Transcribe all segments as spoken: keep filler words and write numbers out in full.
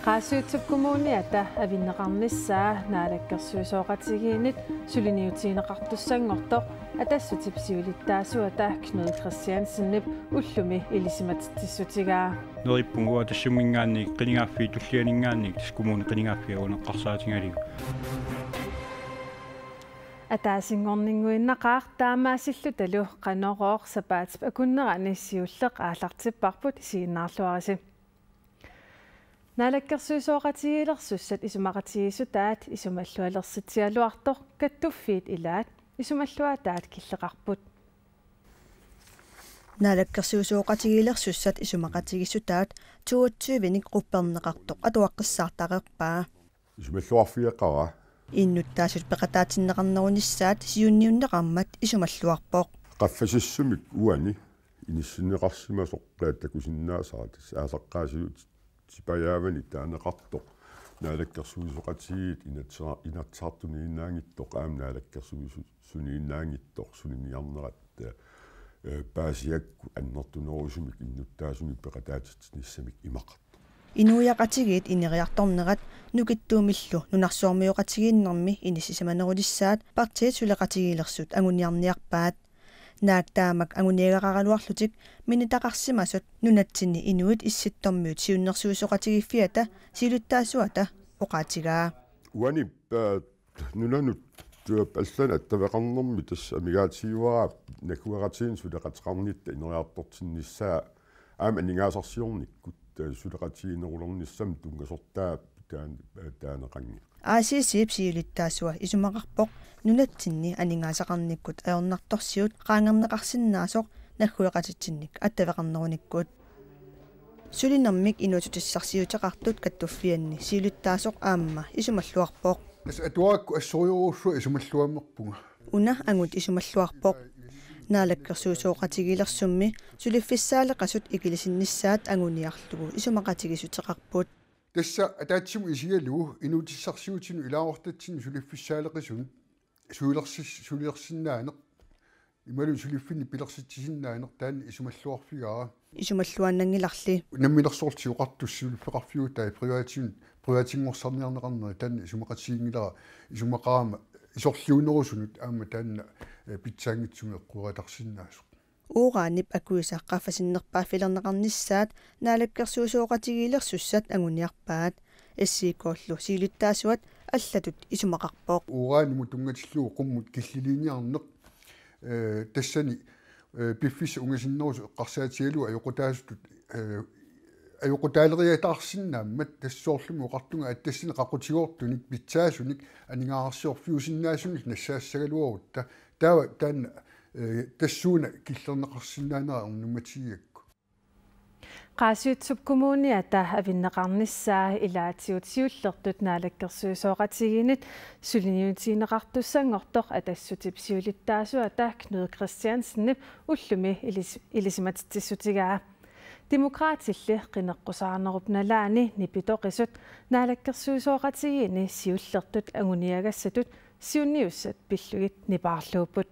Qaasuitsup Kommuniata avinneqarnissaa naalakkersuisooqatigiinnit suliniutigineqartussanngortoq Atassutip siulittaasuata Knud Kristiansenip ullumi ilisimatitsissutigaa. Neriuppunga uanga tassunninngaanniit qinigaaffiit tullianinngaanniit tassa kommunip qinigaaffia uaneqqarsaatigalugu. Ataasinngorninnguinnaqaaq taamaasillutalu Qanorooq sapaatip akunnerani siulleq aallartipparput, isiginnaarluarisi. Naalakkersuisooqatigiilersussat isumaqatigiissutaat isumallualersitsigaluartoq kattuffiit ilaat isumalluaataat killeqarput. Naalakkersuisooqatigiilersussat isumaqatigiissutaat toogtyvenik qupperneqartoq atuaqqissaartareerpaa. Isumalluarfigeqaara. Innuttaasut peqataatinneqarnerunissaat siunniunneqarmat isumalluarpoq. Qaffasissumik uani inissinneqarsimasoq takusinnaasara tassa aallartissipajaavanik taaneqartoq. Naalakkersuisooqatigiit inatsa-, inatsisartuniinnaanngitsoq aamma naalakkersuisu-, suniinnaanngitsoq suliniarnerat, eh, paasiakku annertunerusumik innuttaasumik peqataatitsinissamik imaqartoq. Inuiaqatigiit ineriartornerat nukittuumillu nunarsuarmioqatigiinnermi inissisimanerulissaat partiit suleqatigiilersut anguniarniarpaat. Naak taamak anguniagaqaraluarlutik minitaqarsimasut nunatsinni inuit issittormiut siunnersuisoqatigiiffiata siulittaasuata oqaatigaa. Uani, eh, nunanut, eh, allanut attaveqarnermi tassa amigaatigiuaraa naggueqatigiinni suleqateqarnitta ineriartortinnissaa aamma aningaasarsiornikkut, eh, suleqatigiinnerulernissamut tunngasortaa taan-, eh, taaneqanngilaq. A C C-p siulittaasua isumaqarpoq nunatsinni aningaasaqarnikkut ajornartorsiut qaangerneqarsinnaasoq naggueqatitsinnik attaveqarnerunikkut. Sulinermik inuussutissarsiuteqartut kattuffianni siulittaasoq aamma isumalluarpoq. Tassa atuarakku assorujussuaq isumalluammerpunga. Una angut isumalluarpoq. Naalakkersuisooqatigiilersummi suliffissaaleqisut ikilisinnissaat anguniarlugu isumaqatigiissuteqarput. Tassa ataatsimut isigalugu inuussutissarsiutinut ilaasortatsinni suliffissaaleqisunut sulilersis-, sulilersinnaaneq imaluunniit suliffinnik pilersitsisinnaaneq taanna isumalluarfigaara. Isumalluaannanngilarli. Namminersorlutik oqartussat suliffeqarfiutaat privatin-, privatinngortinniarneqarneri taanna isumaqatiginngilara, isumaqarama isorliunerusunut aamma taanna, eh, pitsaanngitsumik eqquerataarsinnaasoq. Uranip akuisa qaffasinnerpaaffilerneqarnissaat naalakkersuisooqatigiilersussat anguniarpaat. S I K-llu siulittaasuat allatut isumaqarpoq. Uranimut tunngatillugu qummut killiliiniarneq, eh, tassani, eh, piffissaq ungasinnerusoq eqqarsaatigalugu ajoqutaasutut, eh, ajoqutaaleriataarsinnaammata tassa soorlumi oqartunga, at tassani qaqutigoortunik pitsaasunik aningaasarsiorfiusinnaasunik nassaassagaluarutta. Taava taanna, eh, tassuuna killerneqarsinnaanera ernumatigigakku. Qaasuitsup Kommuniata avinneqarnissaa ilaatigut siullertut naalakkersuisooqatigiinnit suliniutigineqartussanngortoq Atassutip siulittaasuata Knud Kristiansenip ullumi ilis-, ilisimatitsissutigaa. Demokraatilli qineqqusaarnerup nalaani nipitoqisut naalakkersuisooqatigiinni siullertut anguniagassatut siunniussat pillugit nipaarluupput.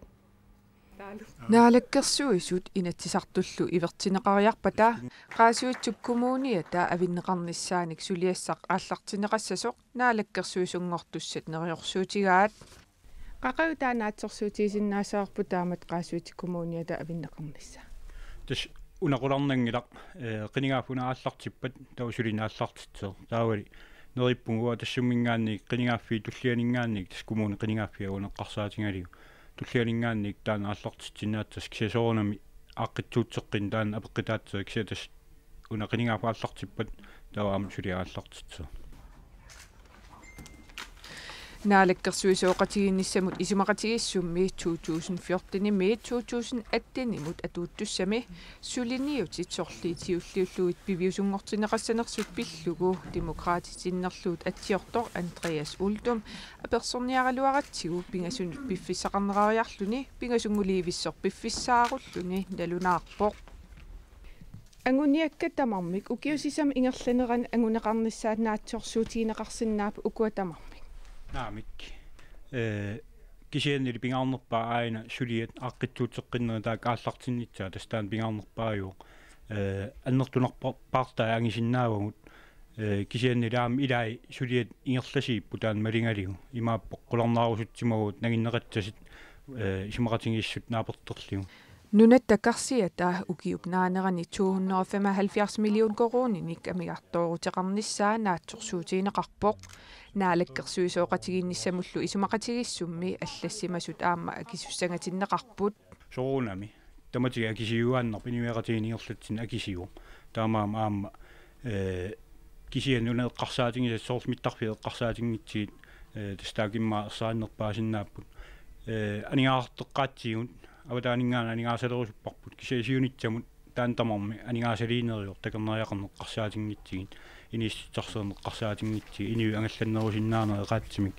Naalakkersuisut Inatsisartullu ivertinneqariarpata Qaasuitsup Kommuniata avinneqarnissaanik suliassaq aallartinneqassasoq naalakkersuisunngortussat neriorsuutigaat. Qaqugu taanna naatsorsuutigisinnaassavarput taamatut Qaasuitsup Kommuniata avinneqarnissaa? Tassa una qularnanngilaq, eh, qinigaaffik una aallartippat taava sulineq aallartitseq. Taavali neriuppunga uanga tassunninngaanniit qinigaaffiit tullianinngaanniit tassa kommunip qinigaaffia uaneqqarsaatigalugu. Tullianinngaanniit taanna aallartitsinnaassasut kisianni soorunami aaqqissuusseqqinneq taanna apeqqutaassooq, kisianni tassa una qinigaaffik aallartippat taava aamma suliaq aallartitseq. Naalakkersuisooqatigiinnissamut isumaqatigiissummi to tusind fjortenimiit to tusind attenimut atuuttussami suliniutit sorliit siulliullugit piviusunngortinneqassanersut pillugu Demokraatit sinnerlugu atsiortoq Andreas Uldum apersorniaraluaratsigu pingasunut piffissaqarnerariarluni pingasunngulivissoq piffissaarulluni nalunaarpoq. Anguniakkat tamarmik ukiut sisamat ingerlaneranni anguneqarnissaat naatsorsuutigineqarsinnaapput ukua tamarmik? Naamik. Eh, kisiannili pingaarnerpaaq aajuna suliat aaqqissuusseqqinneri taakku aallartinnissaat, tassa taanna pingaarnerpaajuvoq. Eh, annertunerpaartai angisinnaavagut. Ee, kisianni aamma ilai suliat ingerlasiipput taanna maluginiarlugu. Imaappoq qularnaarusutsimaguit nanginneqassasut, ee, isumaqatigiissut naapertorlugu. Nunatta karsiata ukiup naanerani to hundrede og femoghalvfjerds million koruuninik amigartooruteqarnissaa naatsorsuutigineqarpoq. Naalakkersuisooqatigiinnissamullu isumaqatigiissummi allassimasut aamma akisussangatinneqarput. Soorunami. Tamatigut akisuugaannarpoq inuiaqatigiinni ingerlatsineq akisuuvoq. Taamaammat aamma, ee, kisianni una eqqarsaatigisassat soorlu mittarfiit eqqarsaatinngitsigit, ee, tassa taakku immaqa ersarinnerpaasinnaapput. Ee, aningaasartoqqaatsigut avataaninngaanniit aningaasalerusupparput. Kisianni siunissami taanna tamarmi aningaasaliineruvoq takornariaqarneq eqqarsaatinngitsigit, inissisassarsiorneq eqqarsaatinngitsigit, inuit angallannerusinnaanerat eqaatsimik.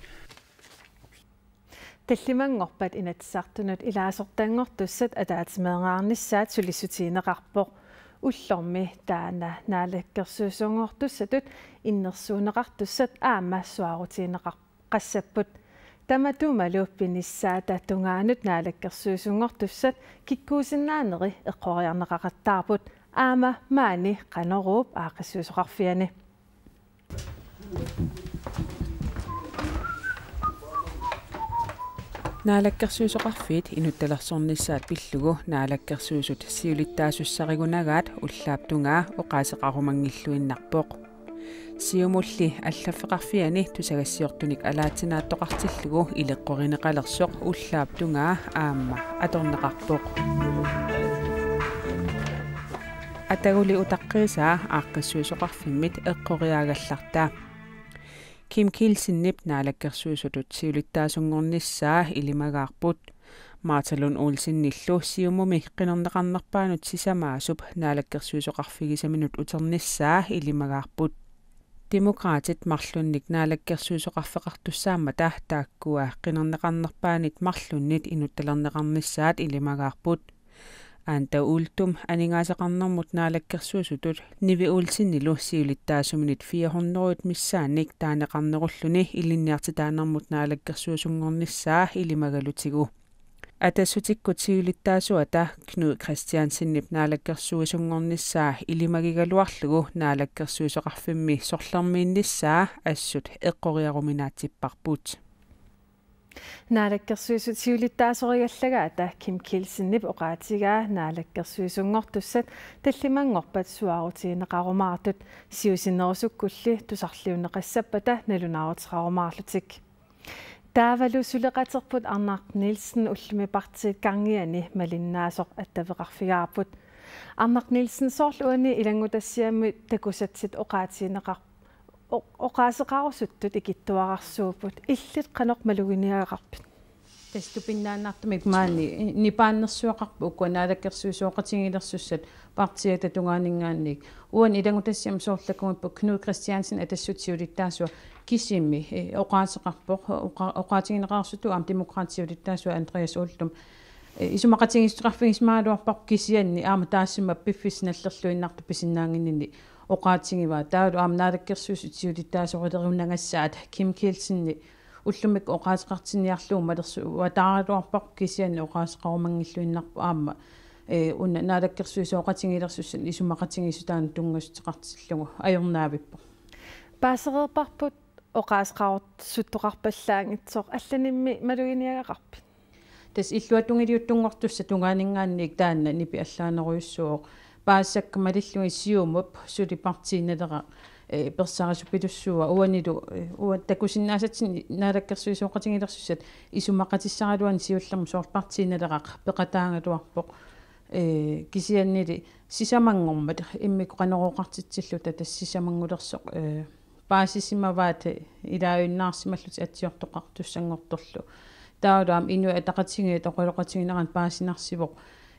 Tallimanngorpat Inatsisartunut ilaasortanngortussat ataatsimeereernissaat sulissutigineqarpoq. Ullormi taanna naalakkersuisunngortussatut innersuunneqartussat aamma suaarutigineqar-, -qassapput. Tamatumalu pinissaata tungaanut naalakkersuisunngortussat kikkuusinnaaneri eqqoriarneqaqattaarput aamma maani Qanoruup aaqqissuisoqarfiani. Naalakkersuisoqarfiit inuttalersornissaat pillugu naalakkersuisut siulittaasussarigunagaat ullaap tungaa oqaaseqarumanngilluinnarpoq. Siumulli allaffeqarfiani tusagassiortunik alaatsinaattoqartillugu ileqqorineqalersoq ullaap tungaa aamma atorneqarpoq. Ataguli utaqqiisaa aaqqissuisoqarfimmit eqqoriaagallarta. Kim Kielsenip naalakkersuisutut siulittaasunngornissaa ilimagaarput. Martha Lund Olsenillu Siumumi qinerneqarnerpaanut sisamaasup naalakkersuisoqarfigisaminut uternissaa ilimagaarput. Demokraatit marlunnik naalakkersuisoqarfeqartussaammata taakkua qinerneqarnerpaanit marlunnit inuttalerneqarnissaat ilimagaarput. Anda Uldum aningaasaqarnermut naalakkersuisutut Nivi Olsenilu siulittaasuminit fire hundrede missaannik taaneqarnerulluni ilinniartitaanermut naalakkersuisunngornissaa ilimagalutigu. Atassutikkut siulittaasuata Knud Kristiansenip naalakkersuisunngornissaa ilimagigaluarlugu naalakkersuisoqarfimmi sorlermiinnissaa assut eqqoriaruminaatsipparput. Naalakkersuisut siulittaasorigallagaata Kim Kielsenip oqaatigaa naalakkersuisunngortussat tallimanngorpat suaarutigineqarumaartut siusinnerusukkulli tusarliunneqassappata nalunaaruteqarumaarlutik. Taavalu suleqaterput Arnaq Nielsen ullumi partiit Kangiani malinnaasoq attaveqarfigaarput. Arnaq Nielsen, soorlu uani ilanngutassiami takusatsit oqaatigineqar-, o-, oqaaseqarusuttut ikittuararsuupput. Illit qanoq maluginiagaqarpit? Tassa tupinnaannartumik maani nipaannersuaqarput ukua naalakkersuisooqatigiilersussat partiiata tungaaninngaanniit. Uani ilanngutassiami soorlu takugipput Knud Kristiansen Atassut siulittaasua kisimi, eh, oqaaseqarpoq, oqa-, oqaatigineqareersutut aamma Demokraatit siulittaasua Andreas Uldum, eh, isumaqatigiissuteqarfigisimagaluarparput kisianni aamma taassuma piffissaq nallerluinnartoq pisinnaannginnini oqaatigivaa. Taavalu aamma naalakkersuisut siulittaasorileriunagassaat Kim Kielsen ullumikkut oqaaseqartinniarlugu malersuataaraluarparput kisianni oqaaseqarumanngilluinnarpoq aamma, eh, una naalakkersuisooqatigiilersussat isumaqatigiissutaanut tunngassuteqartillugu ajornaavippoq. Paasereerparput oqaaseqarussuttoqarpallaanngitsoq allanimmi maluginiagaqarpit? Tassa illuatungiliuttunngortussat tungaaninngaanniit taanna nipi allaanerujussuuvoq. Paasisakka malillugit Siumup suli Partii Naleraq, eh, persaarisupilussuuaa uanilu, eh, uanga takusinnaasatsinni naalakkersuisooqatigiilersussat isumaqatissaraluani siullermik soorlu Partii Naleraq peqataagaluarpoq. Eh, kisiannili sisamanngormat immikkut Qanorooqartitsilluta tassa sisamanngulersoq, eh, paasisimavaat ilaajunnaarsimallutik atsiortoqartussanngortorlu. Taavalu aamma Inuit Ataqatigiit oqaloqatigineranni paasinarsivoq,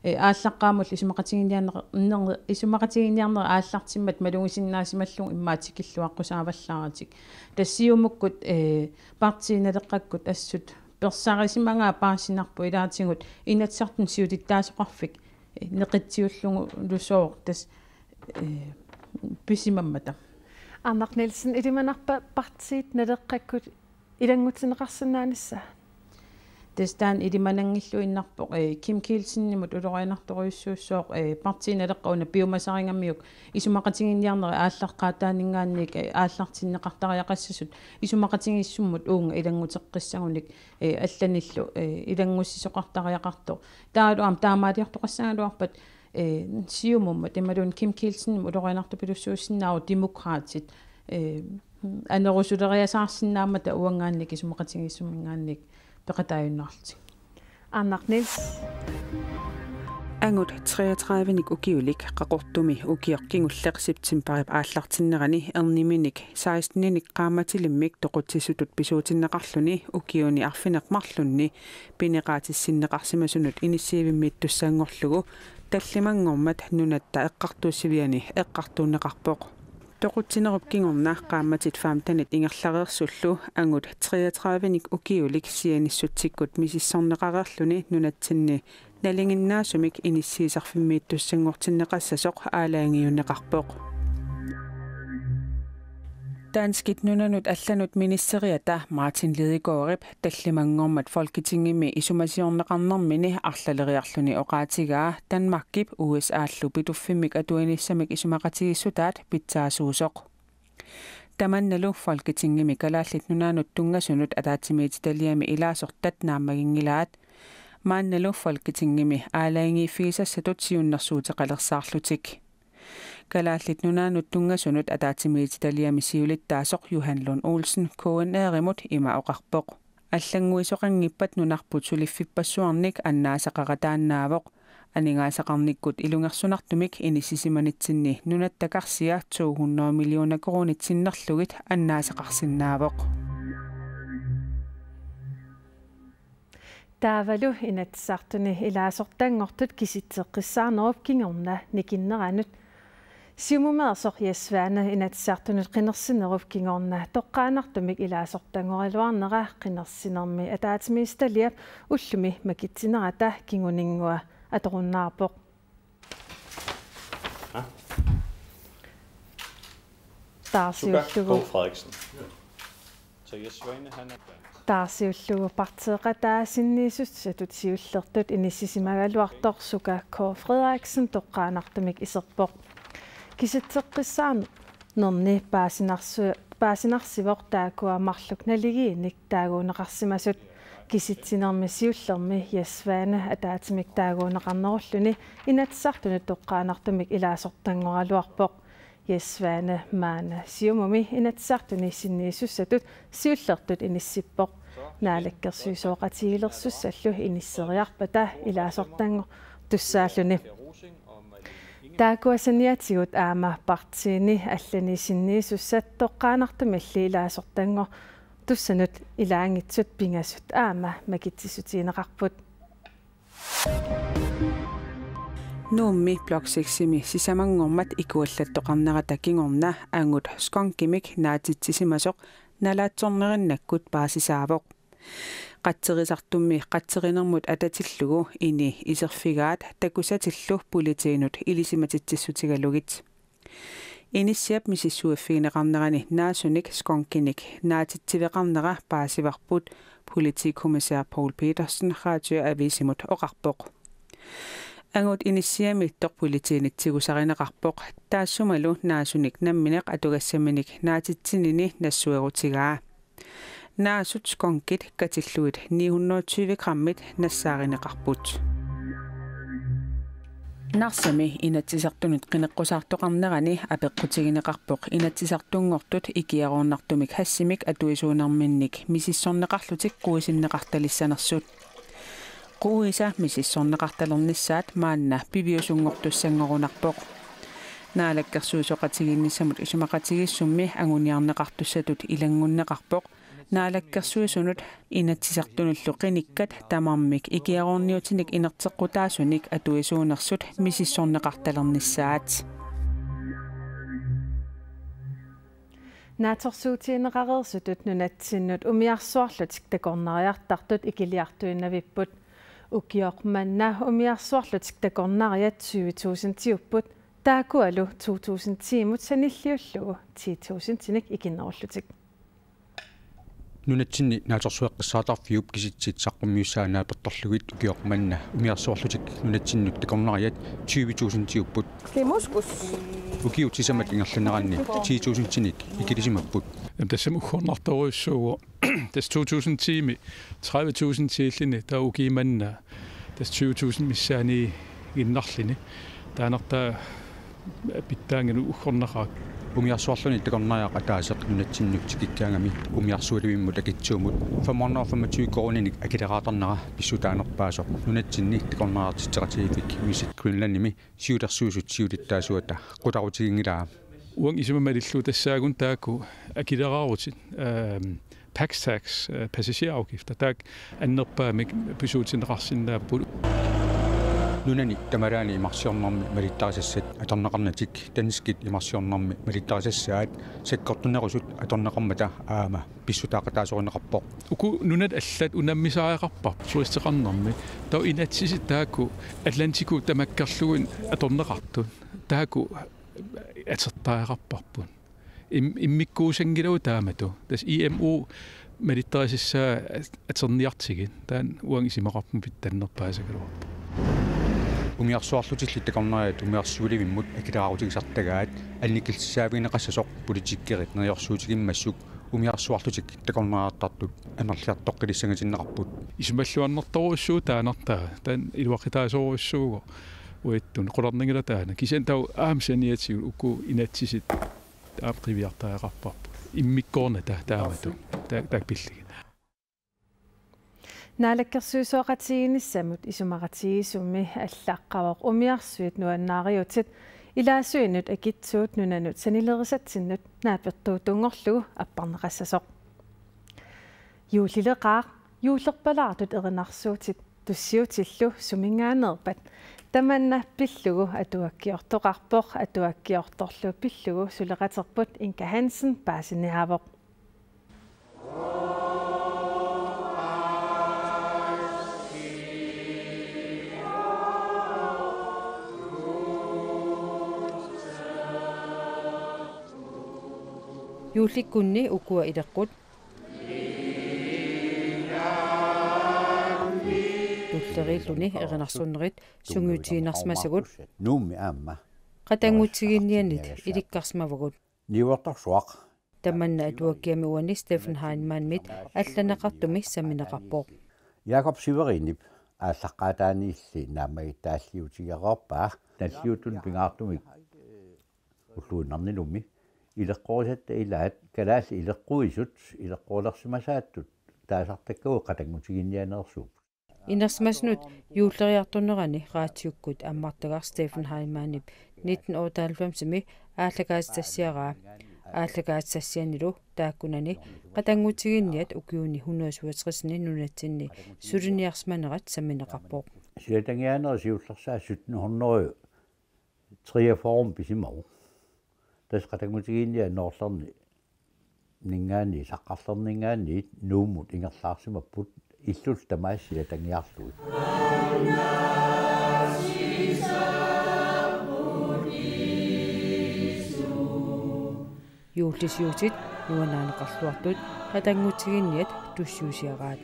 eh, aallaqqaammulli isumaqatigiinniarner-, ner-, isumaqatigiinniarneri aallartimmat malugisinnaasimallugu immaqa tikilluaqqusaavallaaratik. Tassa Siumukkut, eh, Partii Naleqqakkut assut persaarisimagaa paasinarpoq ilaatigut Inatsisartuni siulittaasoqarfik, eh, neqitsiullugu lusooq tassa, eh, pisimammata. Arnaq Nielsen, ilimanarpa Partii Naleqqakkut ilanngutinneqarsinnaanissaa? Tassa taanna ilimananngilluinnarpoq, eh, Kim Kielsenimut ulorianartorujussuussooq, eh, Partii Naleqqap una piumasaringamiuk isumaqatiginninniarnerit aallaqqaataaninngaanniit, eh, aallartinneqartariaqassasut isumaqatigiissummut uunga ilannguteqqissagunik, eh, allanillu, eh, ilanngussisoqartariaqartoq. Taavalu aamma taamaaliortoqassagaluarpat, eh, Siumummat imaluunniit Kim Kielsenimut ulorianartorujussuusinnaavoq Demokraatit, eh, anerusuleriasaarsinnaammata uanngaanniit isumaqatigiissuminngaanniit peqataajunnaarlutik. Arnaq Niels. Angut treogtredive-nik ukiulik Qaqortumi ukioq kingulleq septembarip aallartinnerani erniminik seksten-inik qaammatilimmik toqutsisutut pisuutinneqarluni ukiuni arfineq-marlunni pineqaatissinneqarsimasunut inissiivimmiittussanngorlugu tallimanngormat Nunatta Eqqartuussiviani eqqartuunneqarpoq. Toqutsinerup kingorna qaammatit femten-it ingerlareersullu angut treogtredive-nik ukiulik sianissutsikkut misissorneqareerluni nunatsinni nalinginnaasumik inissiisarfimmiittussanngortinneqassasoq aalajangiunneqarpoq. Danskit nunanut allanut ministeriata Martin Lidegaardip tallimanngormat Folketingimi isumasiorneqarnermini arlaleriarluni oqaatigaa Danmarkip U S A-llu pituffimmik atuinissamik isumaqatigiissutaat pitsaasuusoq. Tamannalu Folketingimi Kalaallit Nunaannut tunngasunut ataatsimiititaliami ilaasortat naammaginngilaat. Maannalu Folketingimi aalajangiiffigisassatut siunnersuuteqalersaarlutik. Kalaallit Nunaannut tunngasunut ataatsimiititaliami siulittaasoq Johan Lund Olsen K N R-imut ima oqarpoq: Allannguisoqanngippat nunarput suliffippassuarnik annaasaqarataannaavoq. Aningaasaqarnikkut ilungersunartumik inissisimanitsinni nunatta karsia to hundrede millioner koruunit sinnerlugit annaasaqarsinnaavoq. Taavalu Inatsisartuni ilaasortanngortut kisitseqqissaarnerup kingorna nikinneranut. Siumumeersoq Jess Svane Inatsisartunut qinersinerup kingorna toqqaannartumik ilaasortanngoraluarnera qinersinermi ataatsimiititaliap ullumi makitsinerata kinguninngua atorunnaarpoq. Taarsiullugu. Suka K. Frederiksen. Så Jess Svane, han er blandt. Taarsiullugu partiiqataa sinniisussatut siullertut inissisimagaluartoq Suka K. Frederiksen toqqaannartumik iserpoq. Kisitseqqissaarnerni paasinarsu-, paasinarsivoq taakkua marluk naligiinnik taaguunneqarsimasut. Kisitsinermi siullermi Jess Svane ataatsimik taaguunneqarnerulluni Inatsisartunut toqqaannartumik ilaasortanngoraluarpoq. Jess Svane maanna Siumumi Inatsisartuni sinniisussatut siullertut inissippoq. Naalakkersuisooqatigiilersussallu inisseriarpata ilaasortanngortussaalluni. Taakkua saniatigut aamma partiini allani sinniisussat toqqaannartumilli ilaasortanngortussanut ilaanngitsut pingasut aamma makitsissutigineqarput. Nuummi Block seks-imi sisamanngormat ikuallattoqarnerata kingorna angut skunkimik naatitsisimasoq nalaatsornerinnakkut paasisaavoq. Qatserisartummi qatserinermut atatillugu ini iserfigaat takusatillu politiinut ilisimatitsissutigalugit. Inissiap misissuiffigineqarnerani naasunik skunkinik naatitsiveqarnera paasivarput, politikommissær Poul Petersen Radioavisimut oqarpoq. Angut inissiamiittoq politiinit tigusarineqarpoq, taassumalu naasunik nammineq atugassaminik naatitsinini nassuerutigaa. Naasut skunkit katillugit ni hundrede og tyve grammit nassaarineqarput. Narsami Inatsisartunut qineqqusaartoqarnerani apeqqutigineqarpoq Inatsisartunngortut ikiaroornartumik hashimik atuisuunerminnik misissorneqarlutik quisinneqartalissanersut. Quisa misissorneqartalernissaat maanna piviusunngortussanngorunarpoq. Naalakkersuisooqatigiinnissamut isumaqatigiissummi anguniarneqartussatut ilanngunneqarpoq Naalakkersuisunut Inatsisartunullu qinikkat tamarmik ikiaroorniutinik inerteqqutaasunik atuisuunersut misissorneqartalernissaat. Naatsorsuutigineqareersutut nunatsinnut umiarsuarlutik takornariartartut ikiliartuinnavipput. Ukioq manna umiarsuarlutik takornariat tyve tusindiupput, taakkualu to tusind ti-mut sanilliullugu ti tusindinik ikinnerullutik. Nunatsinni naatsorsueqqissaartarfiup kisitsit saqqummiussaat naapertorlugit ukioq manna umiarsuarlutik nunatsinnut takornariat tyve tusindiupput. Det er moskus. Ukiut sisamat ingerlaneranni ti tusindinik ikilisimapput. Jamen, tassami uggornartorujussuuvoq. Tassa to tusind ti-mi tredive tusind siillini, taava ukiumanna tassa tyve tusind missaaniiginnarluni. Taannartaa pitsaanngilaq uggornaqaaq. Umiarsuarluni takornariaq ataaseq nunatsinnut tikikkaangami umiarsualivimmut akitsuumut femhundrede og femogtyve koruuninik akileraartarnera pissutaanerpaasoq nunatsinni takornariartitseqatigiiffik Visit Greenlandimi siulersuisut siulittaasuata qularutiginngilaa. Uanga isummat malillugu tassaagut taakku akileraarutit, ehm, PAX tax, eh, passagerafgifter, taakku annerpaamik pisuutinneqarsinnaapput. Nunani tamalaani imarsiornermi malittarisassat atorneqarnatik danskit imarsiornermi malittarisassaat sakkortunerusut atorneqarmata aamma pissutaaqataasorineqarpoq. Uku nunat allat unammisariaqarparput turisteqarnermi. Taava inatsisit taakku Atlantikuut tamakkerlugu atorneqartut. Taakku atortariaqarparput. Im-, immikkuussanngilagut taamatut. Tassa I M O malittarisassaa atorniartigit. Taanna uanga isumaqarpunga pitsannerpaasagaluarpoq. Umiarsuarlutilli takornariat umiarsualivimmut akileraarutigisartagaat annikillisaavigineqassasoq politikkerit neriorsuutigimmassuk umiarsuarlutik takornariartartut amerliartoqqilissangatinneqarput. Isumalluarnartorujussuuvoq taannartaa, taanna iluaqutaasorujussuuvoq uattut qularnanngilaq taanna. Kisianni taava aamma saniatigut uku inatsisit aamma qiviartariaqarparput. Immikkoornata taamatut. Ta-, taakku pillugit. Naalakkersuisooqatigiinnissamut isumaqatigiissummi allaqqavoq umiarsuit nuannaariutit ilaasuinnut akitsuut nunanut sanilerisatsinnut naapertuutunngorlugu apparneqassasoq. Juullileqaaq, juullerpalaartut erinarsuutit tussiutillu suminngaanneerpat tamanna pillugu atuakkiortoqarpoq, atuakkiortorlu pillugu suleqaterput Inka Hansen paasiniaavoq. Juullikkunni ukua ileqqut tulleriilluni erinarsornerit sungiutiinnarsimasagut. Nuummi aamma. Qatanngutigiinnianit ilikkarsimavagut. Niuertorsuaq. Tamanna atuakkiami uani Steffen Heinemannimit allaneqartumi sammineqarpoq. Jakob Severinip aallaqqaataaniilli naammagittaalliutigereerpaa. Nalliuttunik pingaartumik ulluinnarnilumi ileqqorisatta ilaat kalaallit ileqquisut ileqqulersimasaattut taasartakkagut qatanngutigiinnianeersuupput. Inersimasunut juulleriartornerani raatiukkut ammartagaq Steffen Heimannip nitten otteoghalvfemsimi aallakaatitassiaraa. Aallakaatitassianilu taakkunani qatanngutigiinniat ukiuni hundrede syvogtresini nunatsinni suliniarsimanerat sammineqarpoq. Siatangiaanera siullersaat sytten hundrede treogfyrre pisimavoq. Tassa qatanngutigiinniat noorlerni- ninngaanniit, saqqarlerninngaanniit Nuummut ingerlaarsimapput illullu tamaasa siatangiarlugit. Juullisiutit nuannarineqarluartut qatanngutigiinniat tussiusiaraat.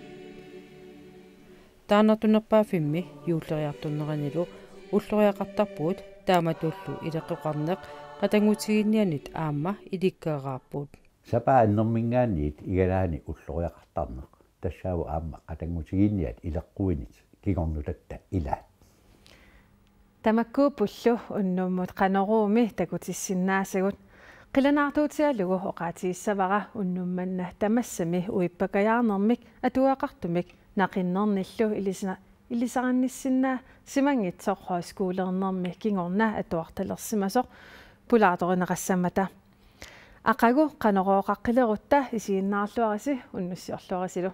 Taarnartunerpaaffimmi juulleriartorneranilu ulloriaqartarpugut taamatullu ileqqoqarneq qatanngutigiinnianit aamma ilikkagaqarput. Sapaat annerminngaanniit igalaani ulloriaqartarneq tassaavoq aamma qatanngutigiinniat ileqquinit kingornutatta ilaat. Tamakkuuppullu unnummut Qanoruumi takutissinnaasagut. Qilanaartuutigalugu oqaatigissavara unnuk manna tamassami uippakajaarnermik atugaqartumik naqinnernillu ilisina-, ilisarinissinnaasimanngitsoq højskolernermi kingorna atuartalersimasoq pulaartorineqassammata. Aqagu Qanorooqaqqilerutta isiginnaarluarisi unnussiorluarisilu.